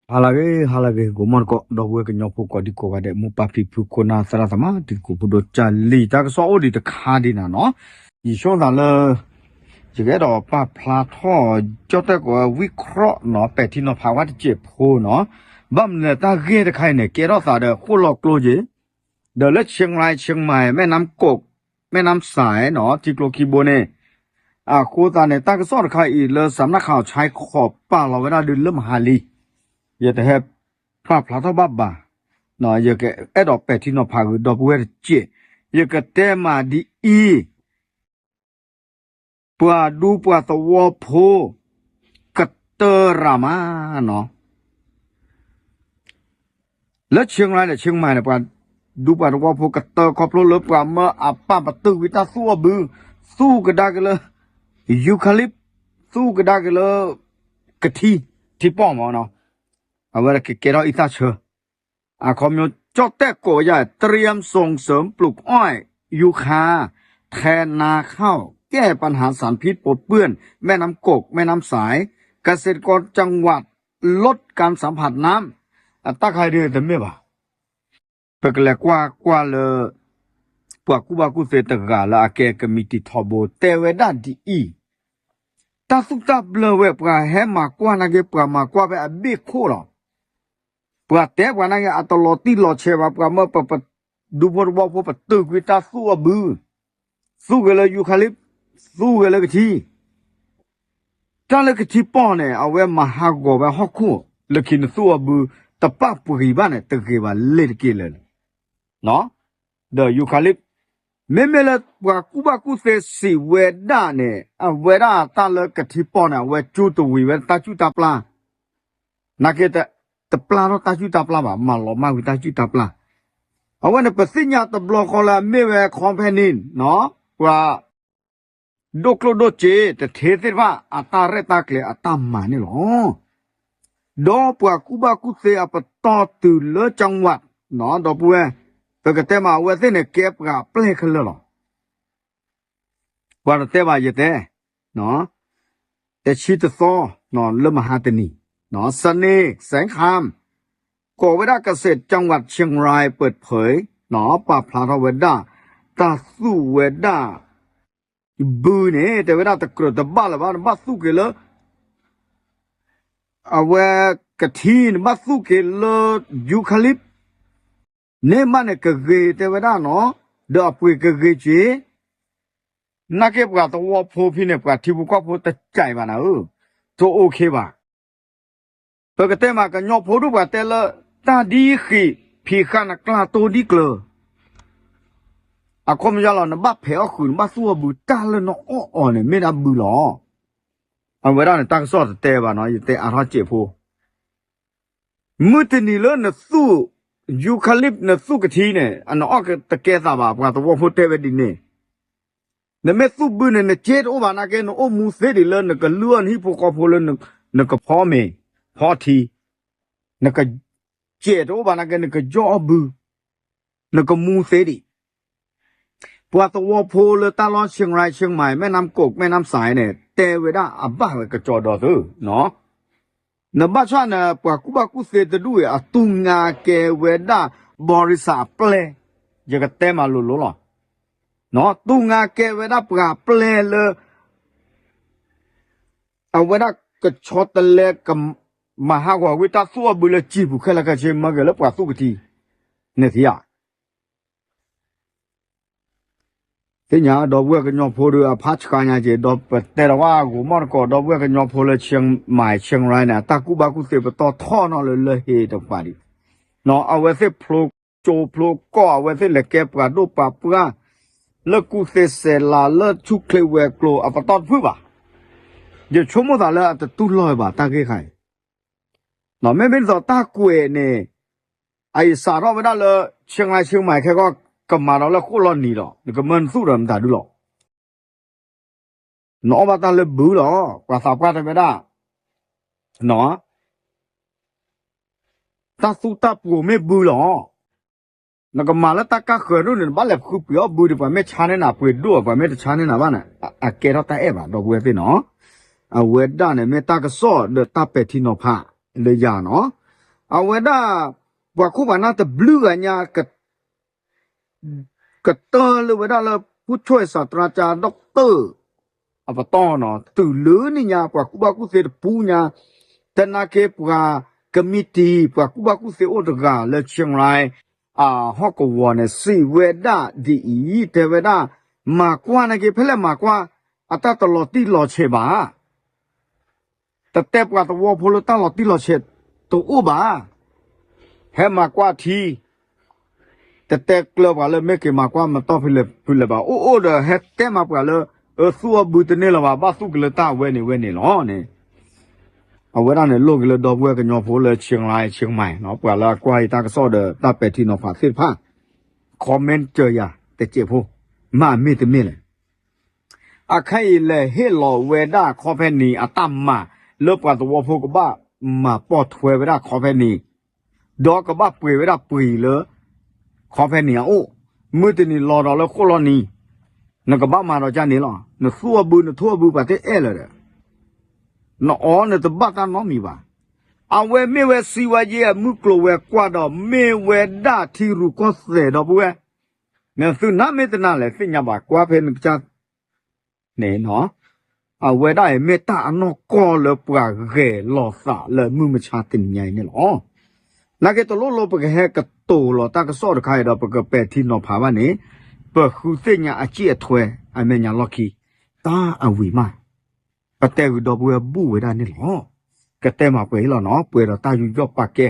ဟါလၢအဂ့ၤ ဟါလၢအဂ့ၤ ဂီၤမီၢ်တကိး ဒီပုၢ်ဝဲၢ်ကညီဖိကိးဒံကိးဂၤဒဲး မိၢ်ပၢ်ဖံဖု ခိၣ်နၢ်သရၣ်သမါ တံၤသကိးဖိဒိၣ်ကၢ်လံၤ တၢ်ကစီၣ်အိၣ်ဒံးတခါဒံးနၤနီၤ, ယဆိသးလၢ ယကအဲၣ်ဒိးပာ်ဖျါထီၣ် ကၠီၣ်တဲၣ်ကိးဝဲ ဝံၣ်ခရီၣ်နီၤ ပဲာ်ထံနီၤဖးဝဲတစဲးဖိနီၤ, ဘၣ်မနုၤလဲၣ် တၢ်ဂ့ၢ်တခါအံၤန့ၣ် ကဲထီၣ်သးဒီးဃိၣ်လီၤကျိက့ၤ ဒီးလၢ เชียงราย เชียงใหม่ แม่น้ำกก แม่น้ำสายနီၤ ထံကျိခံဘိန့ၣ်, အဃိသတးန့ၣ် တၢ်ကစီၣ်တခါအံၤလၢ สำนักข่าวชายขอบ ပာ်လီၤဝဲဒၣ်ဒုးလၢမဟါလံ, ယတဟဲပာ်ဖျါထီၣ်ဘၣ်ဘၣ်, ယကအဲၣ်ဒိးပဲာ်ထံနီၤဖးဂ့ၤဒီပုၢ်ဝဲၢ်တစဲး, ယကတဲမးဒ်အံၤ ပှၤဒူပှၤသဝီဖိ ကတၢၢ်ရၤမးနီၤ, လၢ เชียงราย ဒီး เชียงใหม่ န့ၣ် ပှၤဒူပှၤသဝီဖိကတၢၢ်ခီဖျိလၢပှၤမၢအပၢ်ပတုာ်ကွံာ်တၢ်သူၣ်အီၣ်ဘု, သူၣ်ကဒါက့ၤလၢ ယူခါလံပ်, သူၣ်ကဒါက့ၤလၢ ကထံ, ထံပီၢ်မးနီၤ, အဝဲကကဲထီၣ်အံသၣ်ဆၢ အခီပညီ ကၠီၣ်တဲၣ်ကိးယၤ เตรียมส่งเสริมปลูกอ้อยยูคาแทนนาข้าว แก้ปัญหาสารพิษปนเปื้อนแม่น้ำกกแม่น้ำสาย เกษตรกรจังหวัดลดการสัมผัสน้ำ အတၢ်ခါဒုးတမ့ၢ်ဘၣ်, ပကလဲၤကွၢ်ကွၢ်လၢ ပှၤကူၣ်ဘၣ်ကူၣ်သ့တဂၤလၢအကဲကမံးတံာ်ထီဘိ တဲဝဲဒၣ်ဒ်အံၤ, တၢ်သူၣ်တၢ်ဘျၢဝဲ ပှၤဟဲမၤကွၢ်နာ်က့ ပှၤမၤကွၢ်ဖဲအဘ့ၣ်ခိၣ်လီၤ. ပှၤတဲပှၤနာ်က့ အတလီၤတံၢ်လီၤဆဲးဘၣ် ပှၤမၢပပ ဒူဖိသဝီဖိပတုာ်ကွံာ်တၢ်သူၣ်အီၣ်ဘု, သူၣ်ဂ့ၤလၢယူခါလံပ်, သူၣ်ဂ့ၤလၢကထံ, တၢ်လၢကထံပီၢ်န့ၣ် အဝဲမၤဟးဂီၤဝဲဟီၣ်ခိၣ် လၢခံနသူၣ်အီၣ်ဘု တပာ်ပှ့ၤဘၣ်န့ၣ် တဂ့ၤဘၣ်လ့ၤတက့ၢ်လၢၤ ဒီးယူခါလံပ်, မ့မ့ၢ်လၢပှၤကူၣ်ဘၣ်ကူၣ်သ့စံးဝဲဒၣ်န့ၣ် အဝဲဒၣ်တၢ်လၢကထံပီၢ်န့ၣ် အဝဲကၠူတဝံၤဝဲတၢ်စူၣ်တၢ်ပျၢ်, နာ်က့ တပျၢ်ထီၣ်တၢ်စူၣ်တၢ်ပျၢ်ဘၣ် မၤလီၤမၢ်ဝံၤတၢ်စူၣ်တၢ်ပျၢ်, အဝဲန့ၣ် ပသ့ၣ်ညါတဘျီဃီလၢအမ့ၢ်ဝဲ company နီၤ, ပှၤ ဒိၣ်ကျိၣ်ဒိၣ်စ့ တထ့သ့ၣ်တဖၣ် အတၢ်ရဲၣ်တၢ်ကျဲၤအတၢ်မၤန့ၣ်လီၤ. ဒီးပှၤကူၣ်ဘၣ်ကူၣ်သ့အပတီၢ်တုၤလၢ จังหวัด နီၤ ဒီပုၢ်ဝဲၢ်, ပကတဲမးအဝဲသ့ၣ်န့ၣ် ကဲပှၤပျဲၢ်ခဲလၢာ်လီၤ. ပှၤတတဲဘၣ်ယတဲ, တဆံတသီ လၢမဟါတနံၤ, เสน่ห์ แสงคำ ကိးဝဲဒၣ် เกษตรจังหวัดเชียงราย เปิดเผย ပာ်ဖျါထီၣ်ဝဲဒၣ် တၢ်သူၣ်ဝဲဒၣ် ဘုန့ၣ် တဲဝဲဒၣ်တကြၢးတဘၣ်လၢၤဘၣ် နဘၣ်သူၣ်က့ၤလၢ အဝဲကထံ နဘၣ်သူၣ်က့ၤလၢ ယူခါလံပ် န့ၣ်မးန့ၣ် ကဂ့ၤတဲဝဲဒၣ်နီၤ, ဒီးအပှ့ၤကဂ့ၤက့ၤ, နာ်က့ပှၤသဝီဖိဖဲန့ၣ် ပှၤထံဖိကီၢ်ဖိတကြိုက်ဘၣ်နၤဧၢ, တအိၣ်ခ့ဘၣ်. ပကတဲမး ကညီဖိဒိၣ်ပှၤတဲလၢ တၢ်ဒ်ဃံးဖံးဃာ်နကျါတိဒ်ကျၢၤ အခီပညီလီၤ နဘၣ်ဖဲးအီၣ်ဃုာ် နဘၣ်သူၣ်အီၣ်ဘု တၢ်လၢနအီၣ်အီၤန့ၣ် မ့ၢ်ဒၣ်ဘုလီၤ. အဝဲဒၣ်န့ၣ် တၢ်ကစီၣ်တတဲဘၣ်နီၤ ယတဲအါထီၣ်စဲးဖိ မုၢ်တနံၤလၢနသူၣ် ယူခါလံပ် နသူၣ်ကထံန့ၣ် အနအီၣ်တကဲသးဘၣ် ပှၤသဝီဖိတဲဝဲဒ်န့ၣ်, နမ့ၢ်သူၣ်ဘုန့ၣ် နစ့တအိၣ်ဘၣ်နာ်က့ နအိၣ်မူသ့ဒံးလၢနကလုၢ်အီၣ်နဟံၣ်ဖိဃီဖိလၢ နကဖီမ့ၤ ဖီထံ, နကစဲးတအိၣ်ဘၣ်နာ်က့ နကယီၣ်အီၣ်ဘု, နကမူသ့ဒံး ပှၤသဝီဖိလၢတၢ်လီၢ် เชียงราย เชียงใหม่ แม่น้ำกก แม่น้ำสาย န့ၣ် တဲဝဲဒၣ်အဘၣ်ဝဲကစီဒီသု, နဘၣ်ဆၣ်န့ၣ် ပှၤကူၣ်ဘၣ်ကူၣ်သ့တဒူၣ်အံၤ အသူၣ်ငါကဲဝဲဒၣ် บริษัท အပျဲၢ်, ယကတဲမးလိၤလိၤလီၤ, သူၣ်ငါကဲဝဲဒၣ်ပှၤပျဲၢ်လၢ အဝဲဒၣ်ကဆီတလဲ ကမၤဟးဂီၤဝံၤတၢ်သူၣ်အီၣ်ဘုလၢစံာ်ပူၤခဲလၢာ်ခဲဆ့ မၢက့ၤလၢပှၤသူၣ်ကထံ, နသ့ဧါ. သ့ၣ်ညါ ဒီပုၢ်ဝဲၢ်ကညီဖိဒီး အဖးဆှါညါက့ၤ ဒီးပတဲဒီးဝဲဂီၤမီၢ်တကိး ဒီပုၢ်ဝဲၢ်ကညီဖိလၢ เชียงใหม่ เชียงราย န့ၣ် အတၢ်ကူၣ်ဘၣ်ကူၣ်သ့ပတီၢ်ထီၣ်နီၤလၢလၢဟ့တပှၤဒံး, အဝဲသ့ၣ်ဖျိကၠိဖျိကီၢ် အဝဲသ့ၣ်လဲၤကဲပှၤဒိၣ်ပှၤပှၢ် လၢကူၣ်သ့စဲးလၤ လၢဆူၣ်ချ့ဝဲၤကျိၤ အပတီၢ်တဖုဘၣ်, ယဆိကမိၣ်သးလၢအတတူၢ်လိာ်ဘၣ်တၢ်ဂ့ၢ်ခါအံၤ, မ့မ့ၢ်ဒ်သိးတၢ်ကွဲးန့ၣ် အအံၤစးထီၣ်ဝဲဒၣ်လၢ เชียงราย เชียงใหม่ ခဲကီၢ် ကမၤဒီးလၢဃိၣ်လီၤနံၤဒီး နကမၢနသူၣ်ဒီးမတၤဒုလီၤ. နအီၣ်ဘၣ်တၢ်လၢဘုလီၤ. ပှၤသးပှၢ်တဲဝဲဒၣ် တၢ်သူၣ်တၢ်ပှ့ၤမ့ၢ်ဘုလီၤ. နကမၤလၢတၢ်ကါဃၢၤဒိၣ်န့ၣ် နဘၣ်လဲၤဃုပှ့ၤအီၣ်ဘုဒီး ပှၤမ့ၢ်ဆါန့ၢ်နၤပှ့ၤဒိၣ် ပှၤမ့ၢ်တဆါန့ၢ်နၤဘၣ်န့ၣ် အကဲထီၣ်တၢ်အဲၣ်ဘၣ် ဒီပုၢ်ဝဲၢ်သ့ၣ်နီၤ. အဝဲဒၣ်န့ၣ်မ့ၢ်တၢ်ကစီၣ်ဒီးတၢ်ပဲာ်ထံနီၤဖးလၢယၤနီၤ. အဝဲဒၣ် ပှၤခိၣ်ပှၤနၢ်တဘျုးဂၤညါ ကတၢၢ်လၢဝဲဒၣ်လၢ ဖူဆိၣ်စးတြါကၠါဒီကတၢၢ် အပတီၢ်နီၤ တုၤလၢန့ၣ်ညါ ပှၤကူၣ်ဘၣ်ကူၣ်သ့တပူၤညါ တနာ်က့ ပှၤကမံးတံာ် ပှ�ၤကူၣ်ဘၣ်ကူၣ်သ့အိၣ်တဂၤလၢ Chiang Rai အဟီၣ်ကဝီၤန့ၣ် စံးဝဲဒၣ်ဒ်အံၤ တဲဝဲဒၣ် မၤကွၢ်နာ်က့ ဖဲလဲၣ်မၤကွၢ် အတၢ်တလီၤတံၢ်လီၤဆဲးဘၣ် တတဲပှၤသဝီဖိလၢတၢ်လီၤတံၢ်လီၤဆဲးတအိၣ်ဘၣ်. ဟဲမၤကွၢ်ထံ တတဲကျၢၤပှၤလၢမ့ၢ်က့ၤမၤကွၢ်မတီၢ်ဖဲလဲၣ်ဖဲလဲၣ်ဘၣ် အိၣ်အိၣ်ဒီးဟဲတဲမၤပှၤလၢ အသူၣ်အဘုတန့ၢ်လၢၤဘၣ် ဘၣ်သူၣ်က့ၤလၢတၢ်ဝဲန့ၣ်ဝဲန့ၣ်လီၤန့ၣ် အဝဲဒၣ်န့ၣ်လိၣ်က့ၤလၢဒီပုၢ်ဝဲၢ်ကညီဖိလၢ Chiang Rai Chiang Mai ပှၤလၢအကွၢ်အံၤတၢ်ကစီၣ်ဒီးတၢ်ပဲာ်ထံနီၤဖးသ့ၣ်တဖၣ် comment စၢၤယၤတစဲးဖိ မ့ၢ်အမ့ၢ်တမ့ၢ်လဲၣ် အခါအံၤလဲၤဟ့ၣ်လီၤဝဲဒၣ်ခီဖဲန့ၣ် အတၢ်မၤလၢပှၤသဝီဖိကဘၣ်မၤပိာ်ထွဲဝဲဒၣ် ခီဖဲန့ၣ် ဒီးကဘၣ်ပှ့ၤဝဲဒၣ်ပှ့ၤလၢ ခီဖဲန့ၣ်အအိၣ် မုၢ်တနံၤလီၤဒီးလၢဃိၣ်လီၤနံၤ နကဘၣ်မၤဒီးကန့ၣ်လီၤ. နသူၣ်အဘု နထိၣ်အဘုပှၤတအဲၣ်လၢၤဒီး နအီနတဘၣ်တၢ်နီတမံၤဘၣ်. အဝဲမ့ၢ်ဝဲစံးဝဲယဲအမုၢ်ကျိၤဝဲၤကွာ်ဒီး မ့ၢ်ဝဲဒၣ်ထံရူၢ်ကီၢ်သဲးဒီပုၢ်ဝဲၢ် နသုနၢ်မ့ၢ်တနၢ်လဲၣ်သ့ၣ်ညါဘၣ် ကွၢ်ဖဲနကစၢ်န့ၣ် အဝဲဒၣ်အံၤမ့ၢ်တၢ်အနီၢ်ကီၢ်လၢပှၤဂဲၤလီၤသးလၢမုၢ်မဆါတနံၤညါအံၤန့ၣ်လီၤ. နာ်က့တလိၣ်လိပကဟဲကတိၤလီၤတၢ်ကစီၣ်တခါအံၤဒီး ပကပဲာ်ထံနီၤဖးဘၣ်န့ၣ် ပဃုသ့ၣ်ညါအစံၣ်အထွဲ အမဲာ်ညါလီၢ်ခံ တၢ်အဝံၤမး ပတဲဂုာ်ဒီပုၢ်ဝဲၢ်ဘူၣ်ဝဲဒၣ်န့ၣ်လီၤ. ကတဲမၤပှဲၤအံၤလီၤနီၤ ပှဲၤဒီးတၢ်ယူးယီၣ်ပာ်ကဲ